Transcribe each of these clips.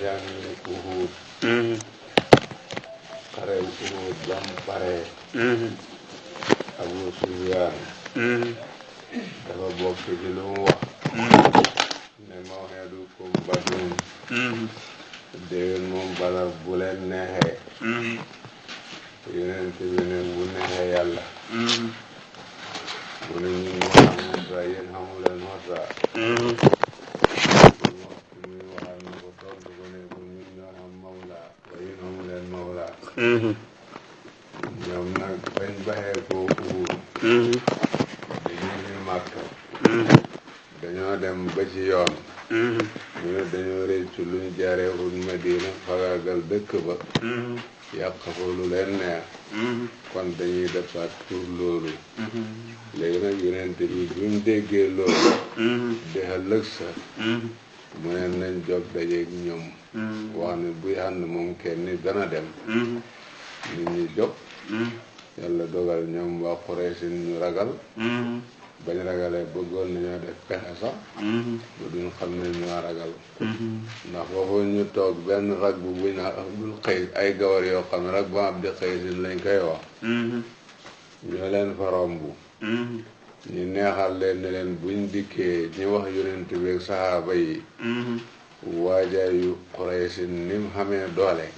jàngi Uhud. xare Uhud bam pare. Abu Sufyaan dafa bokk ci lu mu wax ne maw'idukum Badrun. déwén moom Badar bu leen neexee. yonent bi ne bu neexee yàlla. mu ne ñun ñoo xam Moussa yéen xamu leen Moussa. muy waxal na ko tontu ko ne ko ñun ñoo xam Mawla waaye yéen xamu leen Mawla. ñoom nag bañ baxee ko Uhud. dañuy Màkka. dañoo dem ba ci yoon. ñu ne dañoo réccu luñ jaaree Uhud Madina fagaagal dëkk ba. yàq ko lu leen neex. kon dañuy defaat pour loolu. léegi nag yonent bi bi mu déggee loolu. de ëllëg sa. mu ne nañ jóg dajeeg ñoom. wax ne buy ànd moom kenn ni dana dem. nit ñi jóg. yàlla dogal ñoom waa Quraysh ñu ragal. bañ ragalee bëggoon nañoo def pexe sax. ba duñ xam ne ñoo ragal. ndax foofu ñu toog benn rag bu buñ naan Abdul Qays ay gawar yoo xam ne rag ba Abdul Qays lañ koy wax. ñoo leen fa romb. ñu neexal leen ne leen buñ dikkee ñu wax yonent bi ak saxaaba yi. waajaayu Quraysh ni mu xamee doole.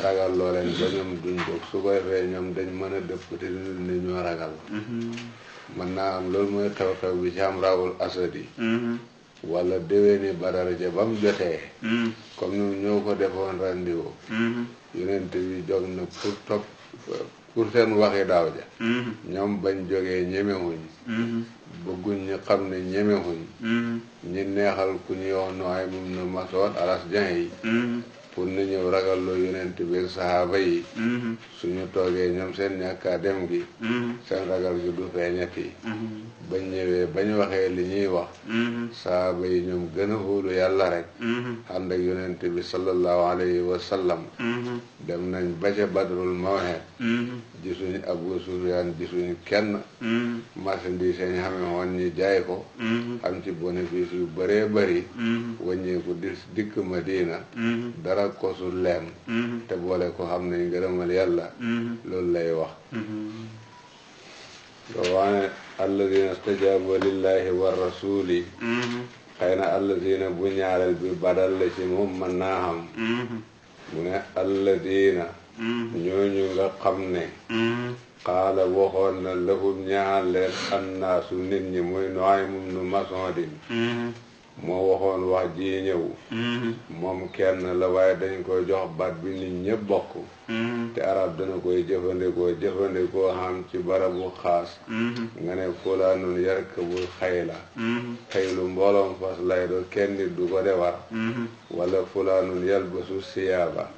ragal loo leen ba ñoom duñ jóg su ko defee ñoom dañ mën a dëpp te duñ ne ñoo ragal. mën naa am loolu mooy xew-xew bi ci am rawul asadi. wala déwéni Badar ja ba mu jotee. comme ni ñoo ko defoon rendez-vous. yonent bi jóg na pour seen waxi daaw ja. ñoom bañ jógee ñemewuñ. bëgguñ ñu xam ne ñemewuñ. ñi neexal ku ñuy wax nooy moom na masoot alas jan yi. pour na ñëw ragal loo yonent bi ak sahaaba yi. suñu toogee ñoom seen ñàkkaa dem gi. seen ragal gi du feeñati. bañ ñëwee bañ waxee li ñuy wax. sahaaba yi ñoom gën a hóolu yàlla rek. ànd ak yonent bi sallallahu alayhi wa sallam. dem nañ ba ca Badrul Maw'id. gisuñu Abu Sufyaan gisuñu kenn. marchandise yi xame woon ñi jaay ko. am ci bénéfice yu bëree bëri. wàññeeku dikk Madina. dara kosul leen. te boole ko xam ne ngërëmal yàlla. loolu lay wax. doo waane alladina stajabu lillahi wa rasuli. xëy na alladina bu ñaareel bi badal la ci moom mën naa xam. mu ne alladina ñooñu nga xam ne. qaala waxoon na lahum ñaal leen annaasu nit ñi muy Nuaym ibnu Mas'ud. moo waxoon wax ji ñëw. moom kenn la waaye dañ koy jox baat bi nit ñëpp bokk. te arab dana koy jëfandikoo xam ci barabu xaas. nga ne fulaanun yarkabul xayla. xaylu mbooloom fas lay doon kenn nit du ko defar. wala fulaanun yalbasu siyaaba.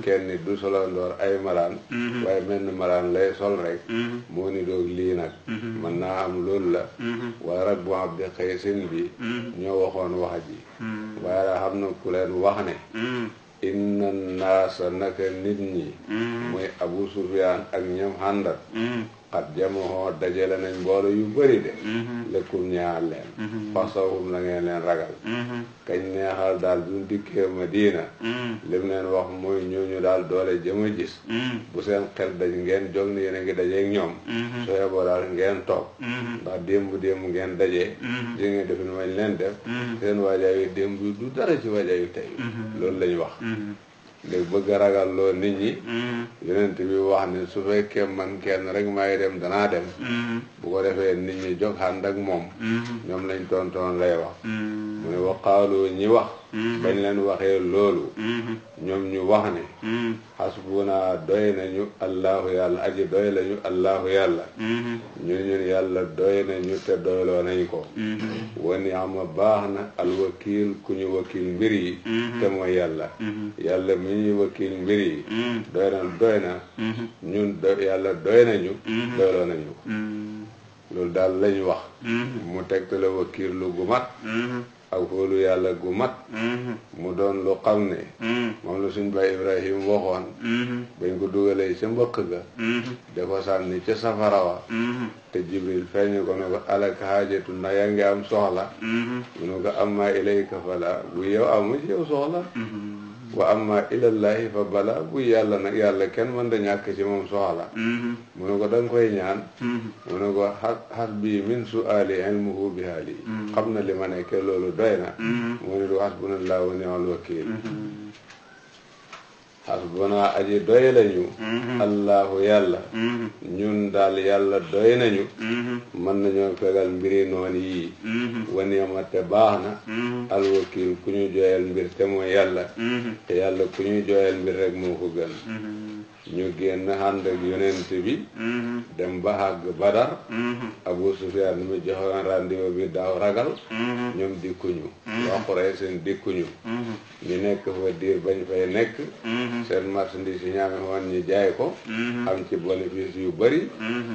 kenn nit du solandoor ay malaan. waaye menn malaan lay sol rek. moo ni doog lii nag. mën naa am loolu la. wala rek bu Abdi Qaysin bi. ñoo waxoon wax ji. waaye daa xam na ku leen wax ne. inna naasa naka nit ñi. muy Abu Sufyaan ak ñoom xàndat. xat jamono dajale nañ mboolo yu bëri de. lëkkum ñaar leen. fasawum la ngeen leen ragal. kañ neexal daal bu dikkee Madina. lim leen wax mooy ñooñu daal doole jëma gis. bu seen xel daj ngeen jóg ni yéen a ngi dajeeg ñoom. soo yeboo daal ngeen toog. ndax démb ngeen dajee. di ngeen def ni mañ leen def. seen waajaayu démb du dara ci waajaayu tey. loolu lañ wax. léegi bëgg a ragal loo nit ñi. yonent bi wax ne su fekkee man kenn rek maay dem danaa dem. bu ko defee nit ñi jóg ànd ak moom. ñoom lañ tontoon lay wax. mu ne waqaalu ñi wax. bañ leen waxee loolu. ñoom ñu wax ne. xasbuna doy nañu allahu yàlla aji doy lañu allahu yàlla. ñun yàlla doy nañu te doyloo nañ ko. wa ni'ma baax na alwakiil ku ñu wakiil mbir yi. te mooy yàlla. yàlla mi ñuy wakiil mbir yi. doy na. ñun yàlla doy nañu. doyloo nañu ko. loolu daal lañ wax. mu tegtale wakiil lu gu mat. ak xoolu yàlla gu mat. mu doon lu xam ne. moom la suñ baay Ibrahim waxoon. bañ ko dugalee ca mbëkk ga. da ko sànni ca safara wa. te Jibril feeñu ko ne ko alaka haajatu ndax yaa ngi am soxla. mu ne ko amma ilayka fala bu yow amu ci yow soxla. wa amma ilallahi fa bala bu yàlla nag yàlla kenn mën da ñàkk ci moom soxla mu ne ko da nga koy ñaan mu ne ko hasbi min su'ali ilmuhu bi haali xam na li ma nekkee loolu doy na mu ne du hasbunallahu wa ni'mal wakiil hasbuna aji doy lañu allahu yàlla ñun daal yàlla doy nañu mën nañoo fegal mbiri noon yii wa ni'ma te baax na alwakiil ku ñu jooyal mbir te mooy yàlla te yàlla ku ñu jooyal mbir rek moo ko gën ñu génn ànd ak yonent bi dem ba àgg Badar Abu Sufyaan mi joxoon rendez-vous bi daaw ragal ñoom dikkuñu waa Quraysh seen dikkuñu ñu nekk fa diir bañ fay nekk seen marchandise yi ñaame woon ñu jaay ko am ci bénéfice yu bëri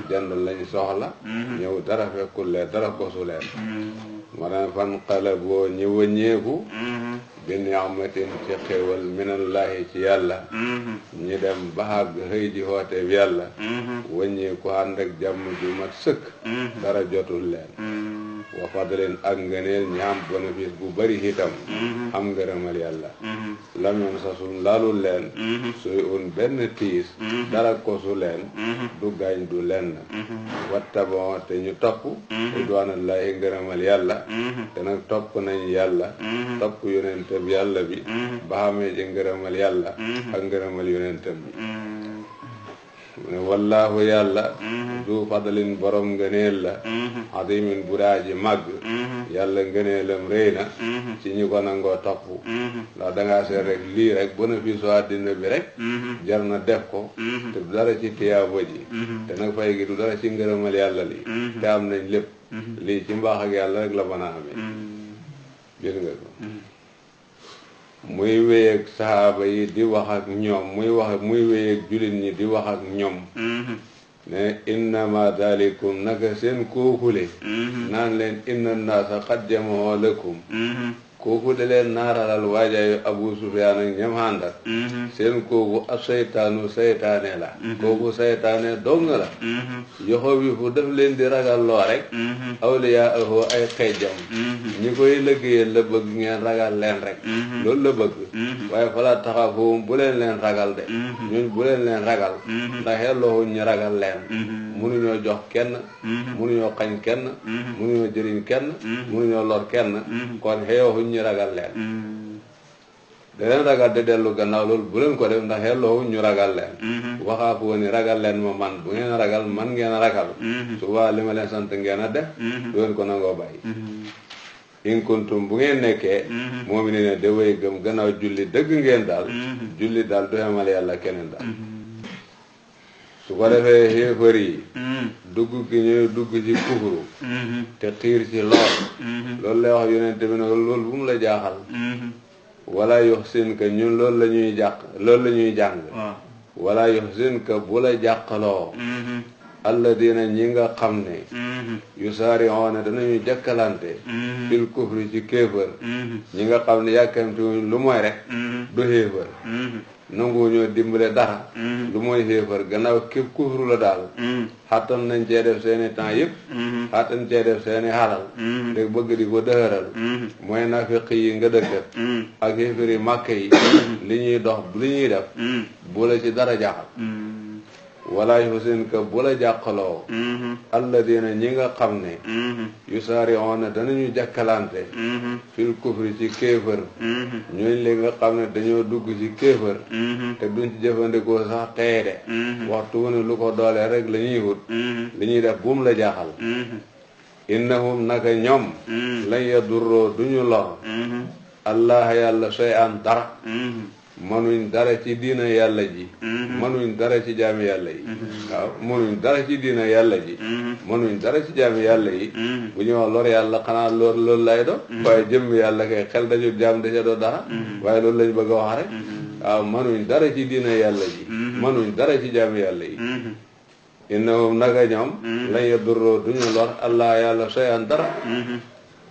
jënd lañ soxla ñëw dara fekkul leen dara kosu leen maanaam fan xale boo ñu wëññeeku bi ni'matin ci xéewal minallahi ci yàlla ñi dem ba àgg xëy ji xoote bi yàlla wëññeeku ànd ak jàmm ju mat sëkk dara jotul leen wa fadlin ak ngëneel ñi am bénéfice bu bëri itam am ngërëmal yàlla lam yoon sasum laalul leen suy un benn tiis dara kosu leen du gaañ du lenn wattabon te ñu topp ridwaanallahi ngërëmal yàlla te nag topp nañ yàlla topp yonentam yàlla bi ba xamee ci ngërëmal yàlla ak ngërëmal yonentam bi mu ne wallaahu yàlla du fadlin borom ngëneel la azimin bu daa ji màgg yàlla ngëneelam rëy na ci ñi ko nangoo topp ndax dangaa seet rek lii rek bénéfice àddina bi rek jar na def ko te du dara ci tiyaaba ji te nag fay gi du dara ci ngërëmal yàlla li te am nañ lépp lii ci mbaax ak yàlla rek la mën a amee gis nga ko muy wéy ak saxaaba yi di wax ak ñoom muy wéy ak jullit ñi di wax ak ñoom ne innama dalikum naka seen kookule naan leen inna naasa qad jama'u lakum kooku de leen naaralal waajaayu Abu Sufyaan ak ñam àndat seen kooku ab saytaanu saytaane la kooku saytaane dong la yoxo wi fu daf leen di ragal loo rek awliyaa ahoo ay xeejam ñi koy liggéeyal la bëgg ngeen ragal leen rek loolu la bëgg waaye fala taxafuhum bu leen leen ragal de ñun bu leen leen ragal ndax yelloohuñ ñu ragal leen mënuñoo jox kenn mënuñoo xañ kenn mënuñoo jëriñ kenn mënuñoo lor kenn kon xeewuñ ñu ragal leen da leen ragal de dellu gannaaw loolu bu leen ko def ndax yelloohuñ ñu ragal leen waxaafu woon ni ragal leen ma man bu ngeen ragal man ngeen ragal suba li ma leen sant ngeen a def du ngeen ko nangoo bàyyi in kuntum bu ngeen nekkee moom ne da way gëm gannaaw julli dëgg ngeen daal julli daal du xamal yàlla keneen daal su ko defee xéefar yi dugg gi ñuy dugg ci kufru te xiir ci lool loolu lay wax yonent bi ne loolu bu mu la jaaxal wala yuhsinka ñun loolu la ñuy jàng wala yuhsinka bu la jàqaloo alladina ñi nga xam ne yusaari'uuna danañu jàkkalante fil kufri ci kéefër ñi nga xam ne yàkkamti lu mooy rek du xéefër nangu ñoo dimbale dara lu mooy xéefar gannaaw képp kufru la daal xattan nañ cee def seeni temps yëpp xattan cee def seeni xalal dég bëgg di ko dëhëral mooy nafiq yi nga dëkkat ak xéefar yi màkk yi li ñuy dox li ñuy def bu la ci dara jaaxal wala yuhsinka bu la jàqaloo alladina ñi nga xam ne yusaari'uuna danañu jàkkalante fil kufri ci kéefër ñooñ li nga xam ne dañoo dugg ci kéefër te duñ ci jëfandikoo sax tey de waxtu wu ne lu ko doole rek la ñuy wut li ñuy def buum la jaaxal innahum naka ñoom lan yadurroo duñu lor allah yàlla shay'an dara mënuñ dara ci diina yàlla ji mënuñ dara ci jaami yàlla yi waaw mënuñ dara ci diina yàlla ji mënuñ dara ci jaami yàlla yi bu ñu wax lor yàlla xanaa loolu lay do waaye jëmm yàlla kay xel dajul jaam da ca doo dara waaye loolu lañ bëgg a wax rek waaw mënuñ dara ci diina yàlla ji mënuñ dara ci jaami yàlla yi innahum naka ñoom lañ yadurroo duñu lor allah yàlla shay'an dara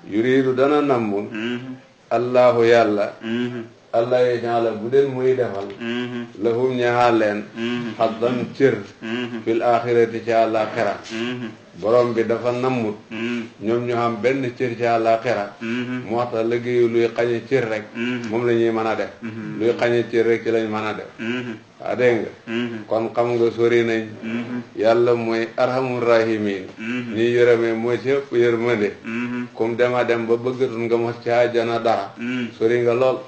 yuriidu dana nammun allahu yàlla allah yi ñaala bu den muy defal lahum ñaxaa leen xaddan cër fil axirati ci àllaaxira borom bi dafa nammut ñoom ñu xam benn cër ci àllaaxira moo tax liggéeyu luy xañe cër rek moom la ñuy mën a def luy xañe cër rek ci lañ mën a def waa dégg nga kon xam nga sori nañ yàlla mooy arhamur rahimin ñi yërëmee mooy ci ëpp yërmande comme dema dem ba bëggatul nga mos ci àjjana dara sori nga lool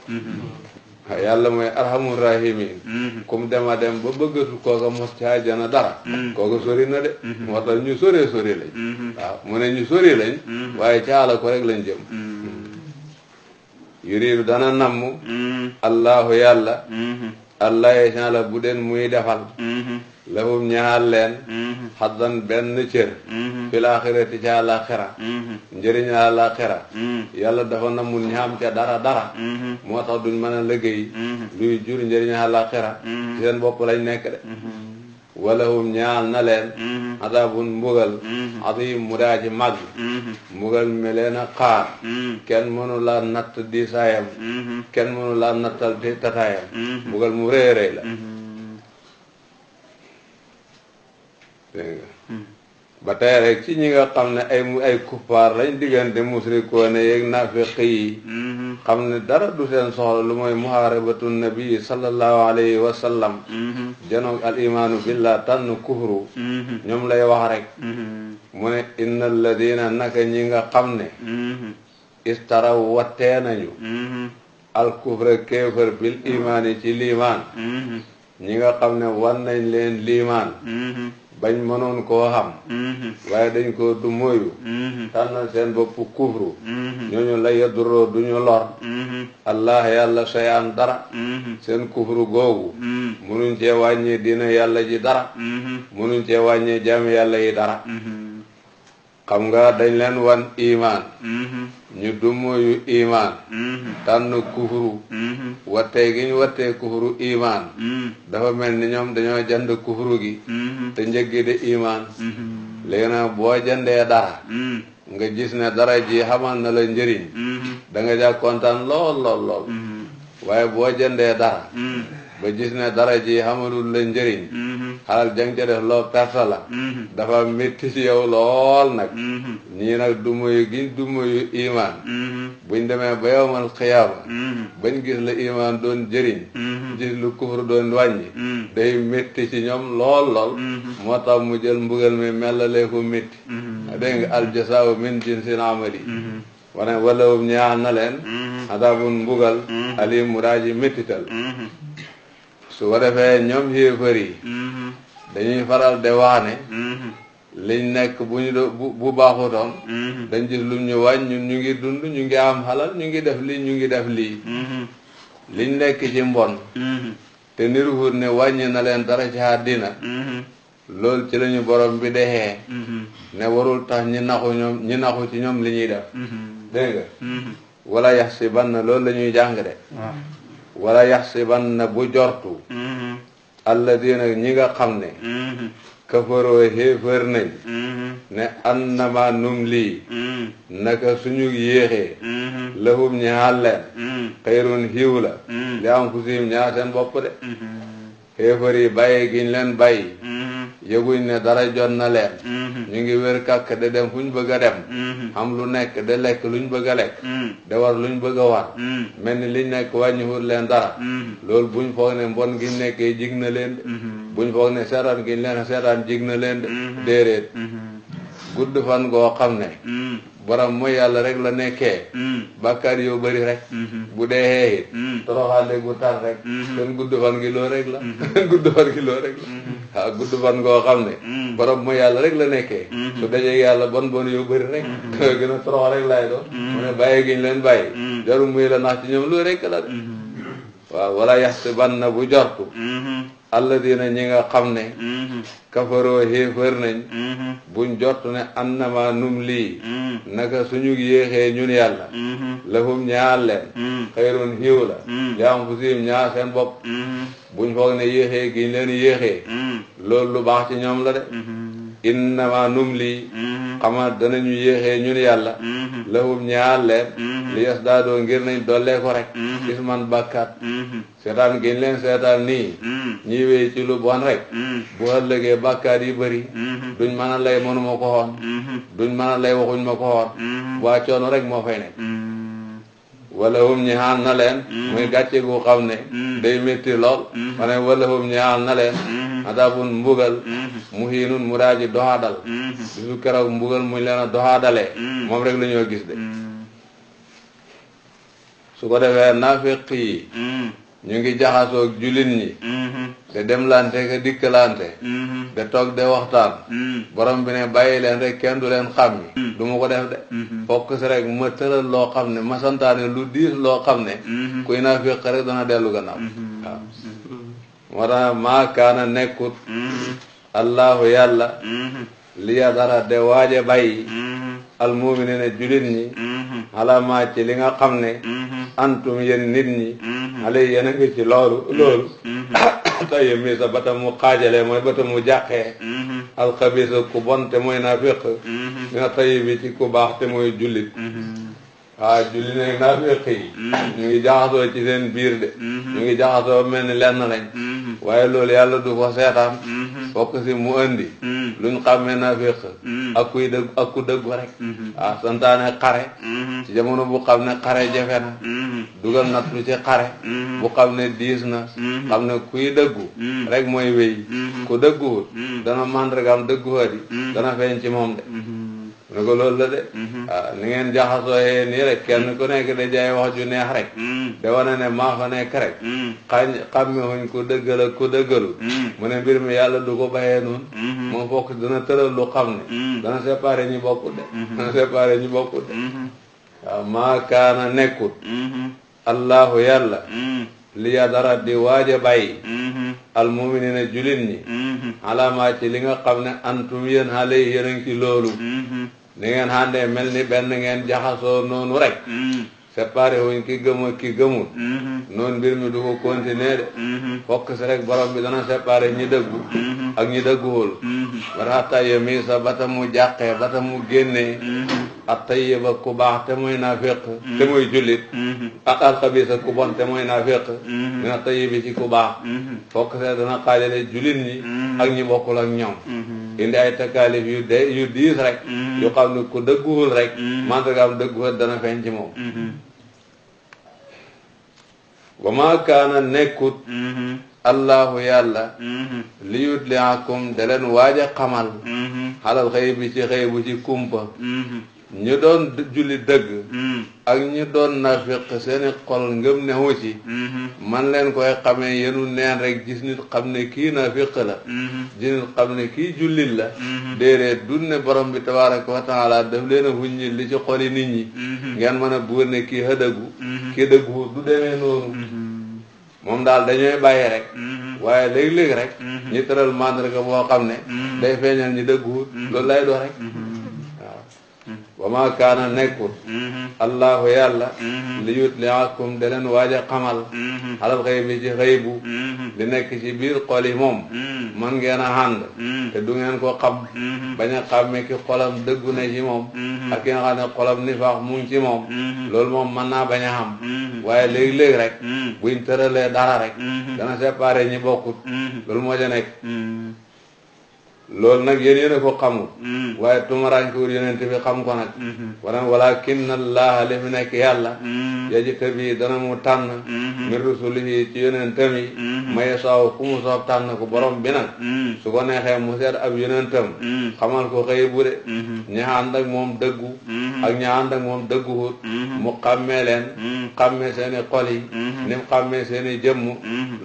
yàlla mooy arhamur rahimin comme dema dem ba bëggatul kooka mos ci àjjana dara kooka sori na de moo tax ñu sori lañ waaw mu ne ñu sori lañ waaye caala ko rek lañ jëm yuridu dana namm allahu yàlla allah yecala bu den muy defal lahum ñaal leen xaddan benn cër fil axirati ca àlaxira njëriñ àlaxira yàlla dafa namul ñaam ca dara moo tax duñ mën a liggéey luy jur njëriñ àlaxira ci seen bopp lañ nekk de walahum ñaal na leen adabun mbugal adim mu daa ci màgg mbugal mi leen a xaar kenn mënu laa natt diisaayam kenn mënu laa nattal di tataayam mbugal mu rëy rëy la dégg nga ba tey rek ci ñi nga xam ne ay kuppaar lañ diggante musrikoone yeeg naafiq yi xam ne dara du seen soxla lu mooy muharabatu nabi sallallahu alayhi wa sallam janoog al imaanu billah tànn kufru ñoom lay wax rek mu ne inna alladina naka ñi nga xam ne istaraw wattee nañu al kufra kéefër bil imaani ci liimaan ñi nga xam ne wan nañ leen liimaan bañ mënoon koo xam waaye dañ ko du moyu tànnal seen bopp kufru ñooñu la yaduroo duñu lor allah yàlla sayaan dara seen kufru googu munuñ cee wàññi dina yàlla ji dara munuñ cee wàññi jaami yàlla yi dara xam nga dañ leen wan imaan ñu du moyu imaan tànn kufru wattee gi ñu wattee kufru imaan dafa mel ni ñoom dañoo jënd kufru gi te njëggi de imaan léegi nag boo jëndee dara nga gis ne dara ji xamal na la njëriñ da nga ja kontaan lool waaye boo jëndee dara ba gis ne dara ji xamalul la njëriñ xalal jang ca def loo perte la dafa métti ci yow lool nag ñii nag du moyu giñ du moyu imaan buñ demee ba yowmal xiyaama bañ gis la imaan doon jëriñ gis lu kufur doon wàññi day métti ci ñoom lool moo tax mu jël mbugal mi mellalee ko métti dégg nga aljasaaw min jinsil amali wane walawum ñaa na leen adabun mbugal alim mu daa ji méttital su ko defee ñoom xéefar yi dañuy faral de waane liñ nekk bu baaxutoon dañ gis lu ñu wàññ ñun ñu ngi dund ñu ngi am xalal ñu ngi def lii ñu ngi def lii liñ nekk ci mbon te niruhut ne wàññi na leen dara ci àddina loolu ci lañu borom bi dexee ne warul tax ñi naxu ci ñoom li ñuy def dégg nga wala yaxsibanna loolu la ñuy jàng de wala yaxsibanna bu jortu alladina ñi nga xam ne kafaroo xéefër nañ ne annama num lii naka suñu yéexee lahum ñaal leen xayrun xiiw la li am fusim ñaa seen bopp de xéefër yi bàyyi giñ leen bàyyi yëguñ ne dara jot na leen ñu ngi wér kàkk de dem fu ñu bëgg a dem xam lu nekk de lekk luñ bëgg a lekk de war luñ bëgg a war mel ni liñ nekk wàññiwul leen dara loolu buñ foog ne mbon giñ nekkee jig na leen de buñ foog ne seetaan giñ leen seetaan jig na leen de déedéet gudd fan goo xam ne borom mooy yàlla rek la nekkee bàkkaar yoo bëri rek bu dee xeexit toroxaande gu tar rek seen gudd fan gi loo rek la gudd fan gi loo rek la waaw gudd fan goo xam ne borom mooy yàlla rek la nekkee su dajee yàlla bon yoo bëri rek gën a torox rek laay doon mu ne bàyyi giñ leen bàyyi jarum muy la nax ci ñoom loo rek la de waaw wala yaxsibanna bu jortu alladina ñi nga xam ne kafaroo xéefër nañ buñ jot ne annama num lii naka suñu yéexee ñun yàlla lahum ñaal leen xayrun xiiw la li anfusihim ñaa seen bopp buñ foog ne yéexee giñ leen yéexee loolu lu baax ci ñoom la de innama numli xama danañu yéexee ñun yàlla lahum ñaal leen li yasdaadoo ngir nañ dollee ko rek isman bàkkaat seetaan giñ leen seetaan nii ñiy wéy ci lu bon rek bu ëllëgee bàkkaat yi bëri duñ mën a lay mënuma ko xoon duñ mën a lay waxuñ ma ko xoon waa coono rek moo fay nekk wala hum ñaal na leen muy gàcce gu xam ne day métti lool ma ne wala hum ñaal na leen adabun mbugal muhiinun mu daaji doxaadal bisu keroog mbugal muñ leen a doxaadalee moom rek la ñoo gis de su ko defee naafiq yi ñu ngi jaxasoog jullit ñi de demlante ka dikkalante de toog de waxtaan borom bi ne bàyyi leen rek kenn du leen xàmmi du ma ko def de fokk si rek ma tëral loo xam ne ma santaane lu diis loo xam ne kuy naafiq rek dana dellu gannaaw waaw moo tax maa kaana nekkut allahu yàlla li ya dara de waaje bàyyi almuminina jullit ñi alamaa ci li nga xam ne antum yéen nit ñi ale yéen a ngi ci loolu tayi mi sa bata mu xaajale mooy bata mu jàqee alxabisa ku bon te mooy naafiq mi nga tayi bi ci ku baax te mooy jullit waaw jullit nag naafiq yi ñu ngi jaxasoo ci seen biir de ñu ngi jaxasoo mel ni lenn lañ waaye loolu yàlla du ko seetaan fokk si mu andi luñ xàmmee naafiq ak kuy dëgg ak ku dëggu rek waaw santaane xare ci jamono bu xam ne xare jafe na dugal nattu ci xare bu xam ne diis na xam ne kuy dëggu rek mooy wéy ku dëgguwut dana màndargaam dëgguwat yi dana feeñ ci moom de ne ko loolu la de waaw ni ngeen jaxasooyee nii rek kenn ku nekk da jaay wax ju neex rek de wane ne maa fa nekk rek xàmmewuñ ku dëggal ak ku dëggalu mu ne mbir mi yàlla du ko bàyyee noonu moom fokk dana tëral lu xam ne dana séparé ñi bokkut de dana séparé ñi bokkut de waaw maa kaana nekkut allahu yàlla li ya dara di waaj a bàyyi almuminina julit ñi alaamaa ci li nga xam ne antum yéen xale yi yéen a ngi ci loolu ni ngeen xàndee mel ni benn ngeen jaxasoo noonu rek séparé wuñ ki gëm ak ki gëmul noonu mbir mi du ko continuer de fokk si rek borom bi dana séparé ñi dëggu ak ñi dëgguwul ba tax tayya mi sa bata mu jàqee bata mu génnee ak tayyiba ku baax te mooy naafiq te mooy jullit ak alxabisa ku bon te mooy naafiq dina tayyibi ci ku baax fokk si dana xaajale jullit ñi ak ñi bokkul ak ñoom indi ay takaalif yu diis rek yu xam ne ku dëgguwul rek mandargaam dëgguwul dana feeñ ci moom wa maa kaana nekkut allahu yàlla li yutliakum da leen waaj a xamal xalal xëy bi ci xëy bu ci kumpa ñu doon julli dëgg ak ñu doon nafiq seeni xol ngëm newu ci man leen koy xamee yenu neen rek gis nit xam ne kii nafiq la gis nit xam ne kii jullit la déedéet dun ne borom bi tabaraka wa taala daf leen a wuññi li ci xoli nit ñi ngeen mën a buur ne kii xëdëggu kii dëggu du demee noonu moom daal dañooy bàyyi rek waaye léeg-léeg rek ñi tëral mandarga boo xam ne day feeñal ñi dëgguwut loolu lay dox rek wa maa kaana nekkul allahu yàlla li yutliakum da leen waaj a xamal xalal xëy bi ci xëy bu li nekk ci biir xol yi moom man ngeen a ànd te du ngeen ko xam bañ a xàmme ki xolam dëggu ne ci moom ak ki nga xam ne xolam nifaax mu ngi ci moom loolu moom mën naa bañ a xam waaye léegi-léegi rek buñ tëralee dara rek dana séparé ñi bokkut loolu moo ca nekk loolu nag yéen a ko xamul waaye tumaraankiwul yonent bi xam ko nag walakin allaha li fi nekk yàlla yajtabi dana mu tànn min rusulihi ci yonentam yi maye saaw ku mu soob tànn ko borom bi nag su ko neexee mu seet ab yonentam xamal ko xëy bu de ña ànd ak moom dëggu ak ña ànd ak moom dëgguwut mu xàmmee leen xàmmee seeni xol yi ni mu xàmmee seeni jëmm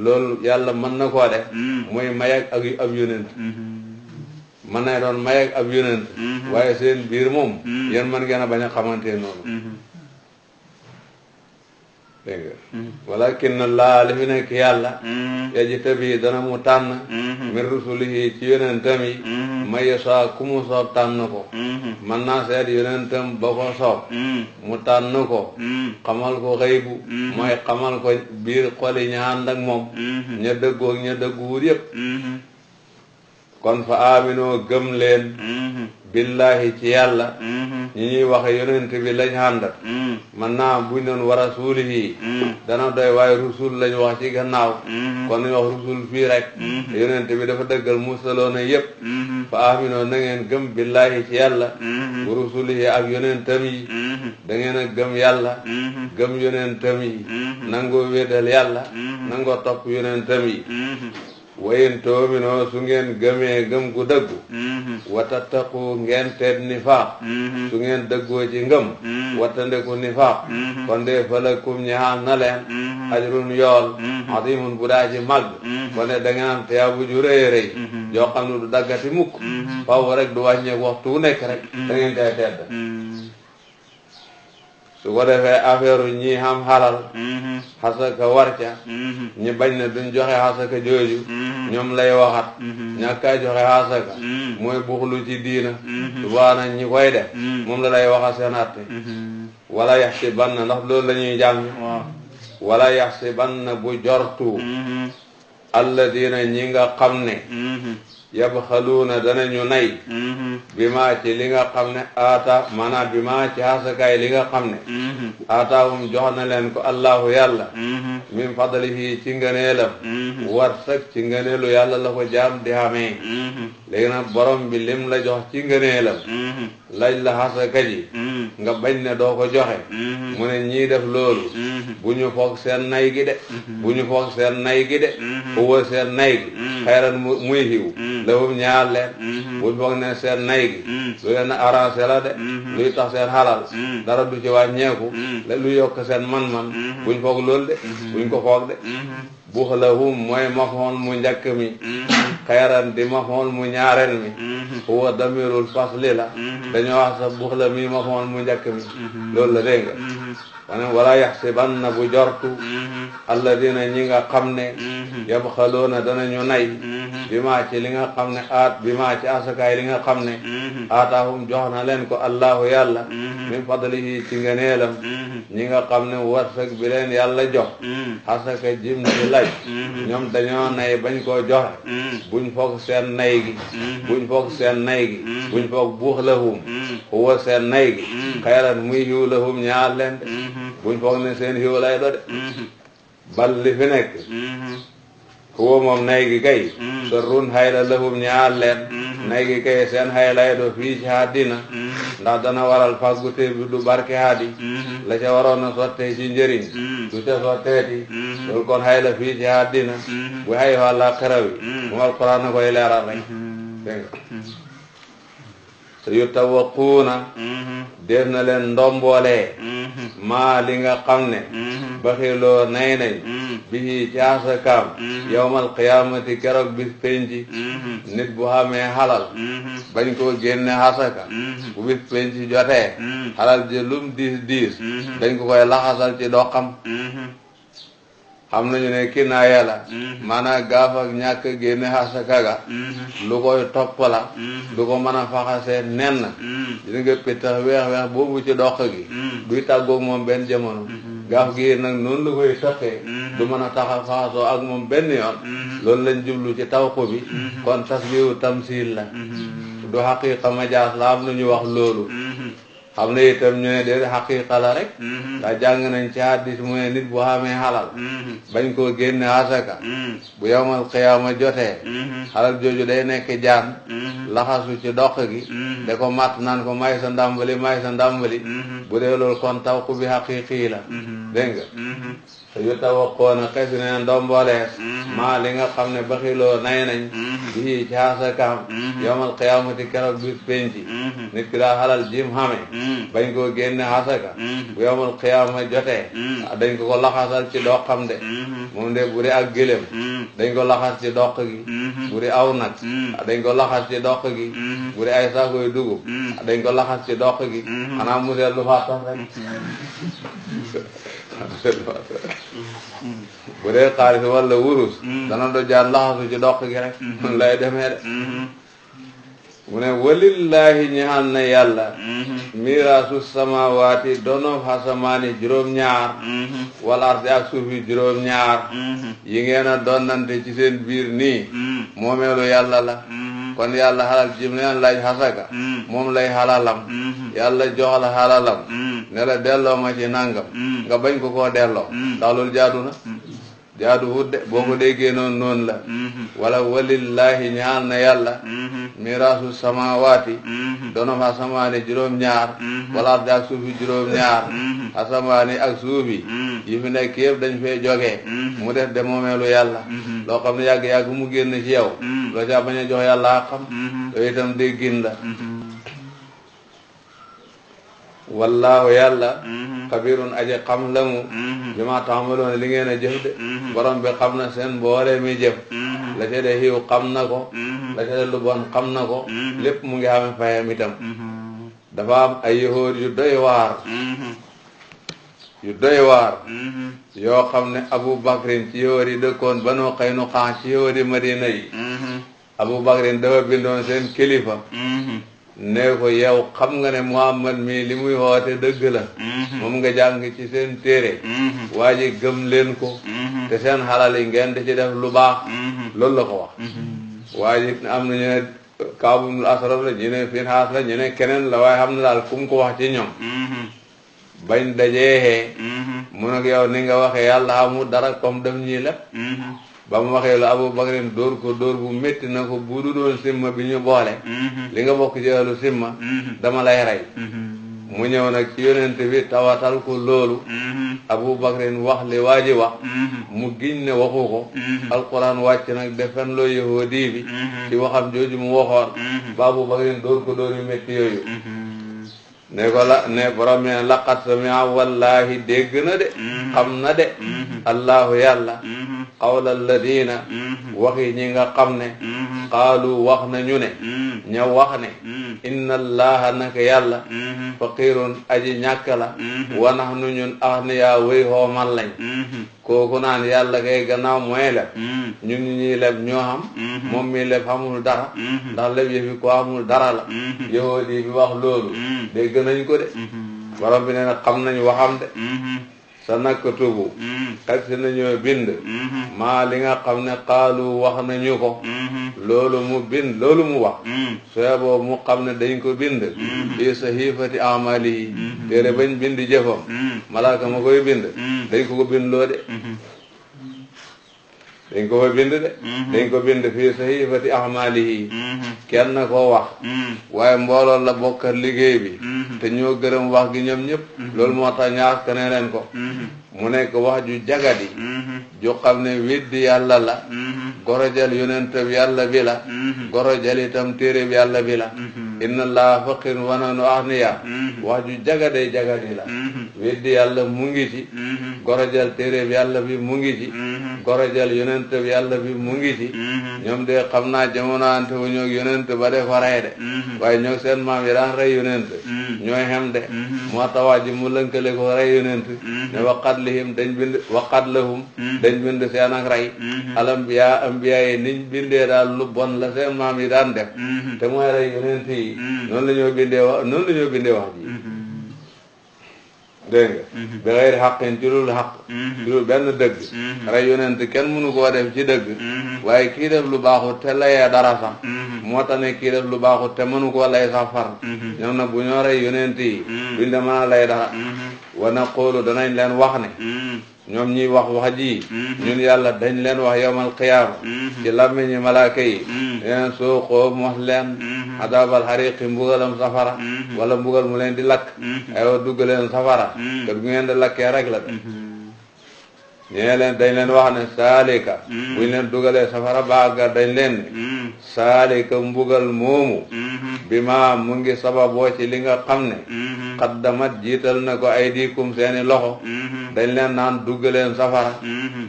loolu yàlla mën na koo def muy may ak ab yonent mën na doon may ak ab yonent waaye seen biir moom yéen mën ngeen a bañ a xamante noonu dégg nga walakin laa li fi nekk yàlla yajtabi dana mu tànn min rusulihi ci yonentam yi may yashaa ku mu soob tànn ko mën naa seet yonentam ba ko soob mu tànn ko xamal ko xëybu mooy xamal ko biir xoli ña ànd ak moom ña dëggoog ña dëgguwut yépp kon fa aminoo gëm leen billahi ci yàlla ñi ñuy waxe yonent bi lañ àndat man naa buñ doon wa rasulihi dana doy waaye rusul lañ wax ci gannaaw kon nañ wax rusul fii rek yonent bi dafa dëggal musaloona yépp fa aminoo na ngeen gëm billahi ci yàlla wa rusulihi ak yonentam yi da ngeen a gëm yàlla gëm yonentam yi nangoo wéetal yàlla nangoo topp yonentam yi wayin toominoo su ngeen gëmee gëm gu dëggu watattaqu ngeen teet nifaaq su ngeen dëggoo ci ngëm wattandeku nifaaq kon de falakum ñaal na leen ajrun yool azimun bu daa ci màgg kon de da ngeen am tiyaabu ju rëy rëy yoo xam ne du daggati mukk faw rek du wàññeeku waxtu wu nekk rek da ngeen koy tedd su ko defee affaire ñi xam xalal xasaka war ca ñi bañ ne duñ joxe xasaka jooju ñoom lay waxat ñàkkaa joxe xasaka mooy buxlu ci diina subaana ñi koy def moom la lay waxa seen atte wala yaxsibanna ndax loolu la ñuy jàng wala yaxsibanna bu jortu alladina ñi nga xam ne yabxaluuna danañu nay bi maa ci li nga xam ne aata maanaam bi maa ci xasakaay li nga xam ne aataahum jox na leen ko allahu yàlla min fadlihi ci ngëneelam war sag ci ngëneelu yàlla la ko jaam di xamee léegi nag borom bi lim la jox ci ngëneelam laaj la xasaka ji nga bañ ne doo ko joxe mu ne ñii def loolu bu ñu foog seen nay gi de bu ñu foog seen nay gi de huwa seen nay gi xayran muy xiw lahum ñaar leen buñ foog ne seen nay gi lu leen arrangé la de luy tax seen xalal dara du ci wàññeeku la lu yokk seen man-man buñ foog loolu de buñ ko foog de buxlahum mooy mafoon mu njëkk mi xayran di mafoon mu ñaareel mi huwa damirul fasli la dañoo wax sa buxla mi mafoon mu njëkk mi loolu la dégg nga wane wala yaxsibanna bu jortu alladina ñi nga xam ne yabxaloona danañu nay bi maa ci li nga xam ne bi maa ci asakaay li nga xam ne aataahum jox na leen ko allahu yàlla min fadlihi ci ngëneelam ñi nga xam ne wërsëg bi leen yàlla jox asaka jim ci lay ñoom dañoo nay bañ koo joxe buñ foog seen nay gi buñ foog seen nay gi buñ foog buux lahum huwa seen nay gi xayran muy xiw lahum ñaar leen de buñ foog ne seen xiw lay do de bal li fi nekk huwa moom nay gi kay sarrun hayla lahum ñaar leen nay gi kay seen hay lay do fii ci àddina ndax dana waral fàggute bi du barke haadi la ca waroon a sottee ci njëriñ du ca sotteeti loolu kon hay la fii ci àddina bu hay wàlla xerawi moom alquran na koy leeral rek dégg nga te yu tawaquuna def na leen ndomboolee maa li nga xam ne baxiloo nay nañ bi ci asakaam yawmal qiyaamati keroog bis penci nit bu xamee xalal bañ koo génne asaka bu bis penci jotee xalal ji lum diis dañ ko koy laxasal ci doxam xam nañu ne kinaaya la maanaam gaaf ak ñàkk génne asaka ga lu koy topp la du ko mën a faxasee nenn dina nga pittax weex boobu ci dox gi duy tàggoog moom benn jamono gaaf gi nag noonu la koy toppee du mën a tax a faxasoo ak moom benn yoon loolu lañ jublu ci tawqu bi kon tasbihu tamsil la du xaqiqa majaas la am nañu wax loolu xam ne itam ñu ne déedéet xaqiqa la rek ndax jàng nañ ci hadis mu ne nit bu xamee xalal bañ koo génne asaka bu yawmal qiyaama jotee xalal jooju day nekk jaan laxasu ci doq gi da ko matt naan ko may sa ndàmbali bu dee loolu kon tawqu bi xaqiqi la dégg nga te yu tawaqoona xesi ne ndomboolees maa li nga xam ne baxiloo nay nañ bii ci asakaam yawmal qiyaamati keroog bis penci nit ki daa xalal jim xame bañ koo génne asaka bu yawmal qiyaama jotee dañ ko laxasal ci doqam de moom de bu dee ak gëlëm dañ ko laxas ci doq gi bu dee aw nag dañ ko laxas ci doq gi bu dee ay saakoy dugub dañ ko laxas ci doq gi xanaa mu seet lu faa tax rek bu dee xaalis walla wurus dana do jaan laxasu ci doq gi rek lay demee de mu ne walillahi ñaxal na yàlla miraasu samawaati donof xasamaani juróom-ñaar wal ardi ak suufi juróom-ñaar yi ngeen a donnante ci seen biir nii moomeelu yàlla la kon yàlla xalal jim leen laaj xasaka moom lay xalalam yàlla jox la xalalam ne la delloo ma ci nangam nga bañ ko koo delloo ndax loolu jaadu na jaadu wut de boo ko déggee noonu la wala walillahi ñaal na yàlla miraasu samawaati dono fa asamaani juróom-ñaar wala ardi ak suufi juróom-ñaar asamaani ak suufi yi fi nekk yëpp dañ fee jógee mu def de moomeelu yàlla loo xam ne yàgg-yàgg mu génn ci yow loo ca bañ a jox yàlla ak xam yooyu itam déggin la wallaahu yàlla xabirun aji xam la mu bi ma taamaloon li ngeen a jëf de borom bi xam na seen mboole mi jëf la ca de xiiw xam na ko la ca de lu bon xam na ko lépp mu ngi xame fayam itam dafa am ay yahood yu doy waar yoo xam ne Abu Bakrin ci yahood yi dëkkoon Banu Qaynuqa ci yahood yi Madina yi Abu Bakrin dafa bindoon seen kilifa ne ko yow xam nga ne Muhammad mii li muy woote dëgg la moom nga jàng ci seen téere waa ji gëm leen ko te seen xalal yi ngeen di ci def lu baax loolu la ko wax waa ji am na ñu ne Kaab ibn Ashraf la ñu ne Finhaas la ñu ne keneen la waaye xam ne daal ku mu ko wax ci ñoom bañ dajee mu ne ko yow ni nga waxee yàlla amul dara comme def ñii lépp ba mu waxee la Abu Bakrin dóor ko dóor bu métti na ko bu du doon simma bi ñu boole li nga bokk ci ahlu simma dama lay rey mu ñëw nag ci yonent bi tawatal ko loolu Abu Bakrin wax li waa ji wax mu giñ ne waxu ko alquran wàcc nag defen loo yahudi bi ci waxam jooju mu waxoon ba Abu Bakrin dóor ko dóor yu métti yooyu ne ko la ne borom mi ne laqad samia wallahi dégg na de xam na de allahu yàlla qawla alladina waxi ñi nga xam ne qaalu wax nañu ne ña wax ne inna allaha naka yàlla faqirun aji ñàkk la wa nahnu ñun aghniya wéy xoomal lañ kooku naan yàlla kay gannaaw mooy leb ñun ñu ñuy leb ñoo xam moom mi leb xamul dara ndax leb yëfi ko xamul dara la yahudi bi wax loolu dégg nañ ko de borom bi nee na xam nañ waxam de sa naktubu xel si nañoo bind maa li nga xam ne xaalu wax nañu ko loolu mu bind loolu mu wax soo boobu mu xam ne dañ ko bind fii sahifati amali téere bañ bind jëfam malaaka ma koy bind dañ ko bind loo de dañ ko fa bind de dañ ko bind fii sahifati ahmalihi kenn koo wax waaye mbooloo la bokkat liggéey bi te ñoo gërëm wax gi ñoom ñëpp loolu moo tax ñaar kene leen ko mu nekk wax ju jagadi ju xam ne weddi yàlla la gorojal yonent bi yàlla bi la gorojal itam téere bi yàlla bi la inna allaha faqirun wa nahnu aghniya wax ju jagadi la weddi yàlla mu ngi ci gorojal téere bi yàlla bi mu ngi ci gorojal yonent bi yàlla bi mu ngi ci ñoom de xam naa jamono ante wu ñoog yonent ba de fa rey de waaye ñoog seen maam yi daan rey yonent ñooy xem de moo tax waa ji mu lënkale ko rey yonent ne waqat lihim dañ bind waqat lahum dañ bind seen ak rey alambiya ambiya yi niñ bindee daal lu bon la seen maam yi daan def te mooy rey yonent yi noonu la ñoo bindee wax ji dégg nga bi xëyri xaqin ci lul xaq ci lul benn dëgg rey yonent kenn mënu koo def ci dëgg waaye kii def lu baaxut te layee dara sax moo tax ne kii def lu baaxut te mënu koo lay sax far ñoom nag bu ñoo rey yonent yi duñ de mën a lay dara wa naqulu danañ leen wax ne ñoom ñiy wax ji ñun yàlla dañ leen wax yawmal qiyaama ci làmmiñi malaaka yi leen soo xoo mos leen adaabal xariqi mbugalam safara wala mbugal mu leen di lakk aywa dugg leen safara te bu ngeen di lakkee rek la de ñee leen dañ leen wax ne saalika buñ leen dugalee safara baaga dañ leen ne saalika mbugal moomu bi ma mu ngi sababoo ci li nga xam ne xaddamat jiital na ko ay diikum seeni loxo dañ leen naan dugg leen safara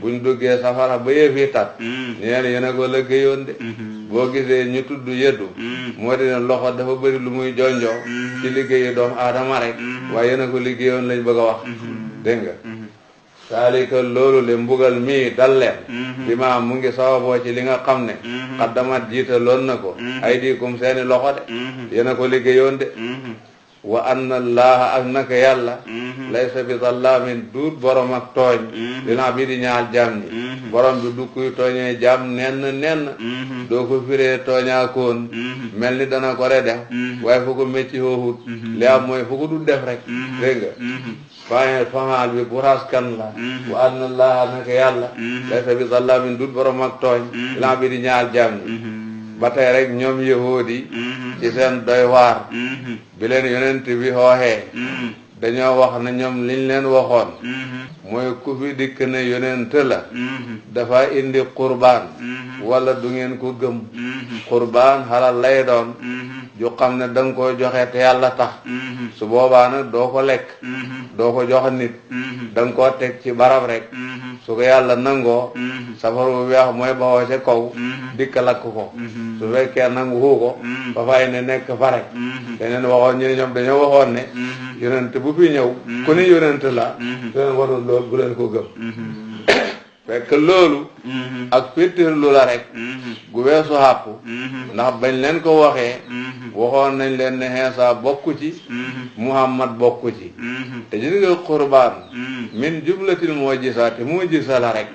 buñ duggee safara ba yëfi tat ñeen yéen a ko liggéeyoon de boo gisee ñu tudd yëddu moo di ne loxo dafa bëri lu muy jonjoo ci liggéeyu doomu aadama rek waaye yéen a ko liggéeyoon lañ bëgg a wax dégg nga saalika loolu le mbugal mii dal leen bi ma mu ngi sababoo ci li nga xam ne xaddamat jiitaloon na ko ay diikum seeni loxo de yéen a ko liggéeyoon de wa anna allaha ak naka yàlla laysa bi zallaamin duut borom ak tooñ lil abidi ñaal jaam ñi borom bi du kuy tooñee jaam nenn doo ko firee tooñaakoon mel ni dana ko re def waaye fu ko métti hoowut li am mooy fu ko du def rek dégg nga faxaal bi buraas kan la wa anna allaha naka yàlla laysa bi zallaamin duut borom ak tooñ lil abidi ñaal jaam ñi ba tey rek ñoom yahuudi ci seen doy waar bi leen yonent bi xooxee dañoo wax ne ñoom liñ leen waxoon mooy ku fi dikk ne yonent la dafa indi qurbaan wala du ngeen ko gëm qurbaan xalal lay doon ju xam ne da nga koy joxe te yàlla tax su boobaa nag doo ko lekk doo ko jox nit da nga koo teg ci barab rek su ko yàlla nangoo safar bu weex mooy baxoo ca kaw dikk lakk ko su fekkee nangu xuu ko ba fay ne nekk fa rek dañeen waxoon ñu ne ñoom dañoo waxoon ne yonent bu fi ñëw ku ne yonent la su leen warul loolu bu leen ko gëm fekk loolu ak féttéer lu la rek gu weesu xàpp ndax bañ leen ko waxee waxoon nañ leen ne Iisaa bokku ci Muhammad bokku ci te gis nga qurbaan min jumlatil mu'jizaati mu'jiza la rek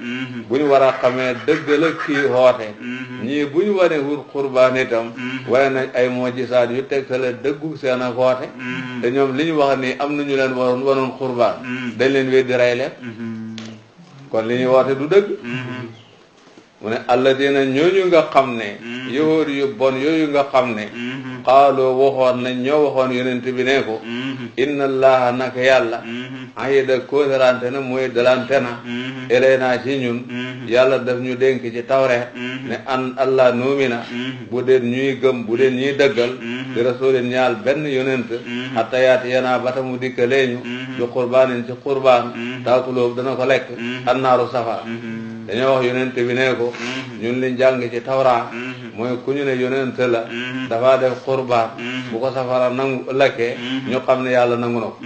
bu ñu war a xamee dëgg la kii xoote ñii bu ñu waree wut qurbaan itam waaye nañ ay mu'jizaat yu tegtale dëggu seen a xoote te ñoom li ñu wax nii am nañu leen wanoon qurbaan dañ leen weddi rey leen kon li ñuy woote du dëgg mu ne alladina ñooñu nga xam ne yahuud yu bon yooyu nga xam ne xaaloo waxoon nañ ñoo waxoon yonent bi ne ko inna allaha naka yàlla ahida kóodarante na mooy dalante na ilayna ci ñun yàlla daf ñu dénk ci tawreet ne an allah nuumina bu deen ñuy gëm bu deen ñuy dëggal di rasulin ñaal benn yonent hatta yaati yanaa bata mu dikkaleeñu bi qurbaanin ci qurbaan taakuloobu dana ko lekk annaaru safara dañoo wax yonent bi ne ko ñun liñ jàng ci tawra mooy ku ñu ne yonent la dafa def qurbaan bu ko safara nangu lekkee ñu xam ne yàlla nangu na ko